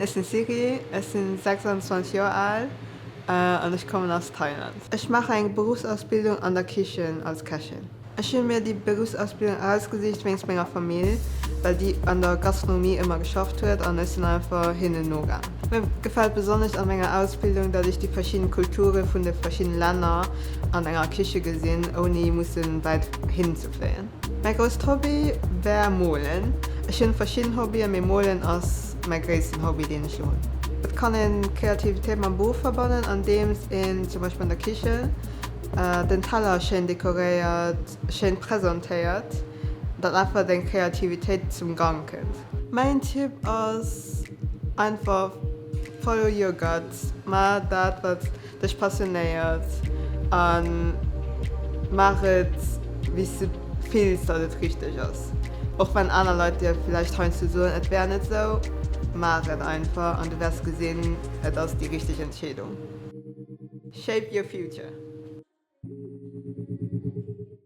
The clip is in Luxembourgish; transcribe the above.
Ech sinn Siri, ech sinn 26 Joer al an ech kommen aus Thailand. Ech maachen eng Beruffsausbildung an der Kichen als Kächin. Ech hunn mir déi Beruffsausbildung erausgesicht wéinst menger Famill, well déi an der Gastronomie ëmmer geschafft huet an ech sinn einfach hinnen nogaang. Mir gefält besonnesch an menger Ausbildung, datt ech déi verschidden Kulture vun de verschidden Länner an enger Kiche gesinn, ouni mussen wäit hin ze fléien. Mäi grousst Hobby wär molen. Ech hunn verschidden Hobbyen, mee molen ass mäi gréissten Hobby deen ech lo hunn. Et kann een Kreativitéit mam Beruff verbannen andeems een zum Beispill an der Kichen den Teller schéin dekoréiert, schéin presentéiert, datt einfach deng Kreativitéit zum Gang kënnt. Mäin Tipp ass einfach follow your gut, maach dat wat dech passionéiert a maach et wéi s de fills datt et richteg ass. Och wann aner Leit dir villäicht heiansdo soen et wär net sou, maach et einfach an du wäers gesinn et ass déi richteg Entscheedung. Shape your future.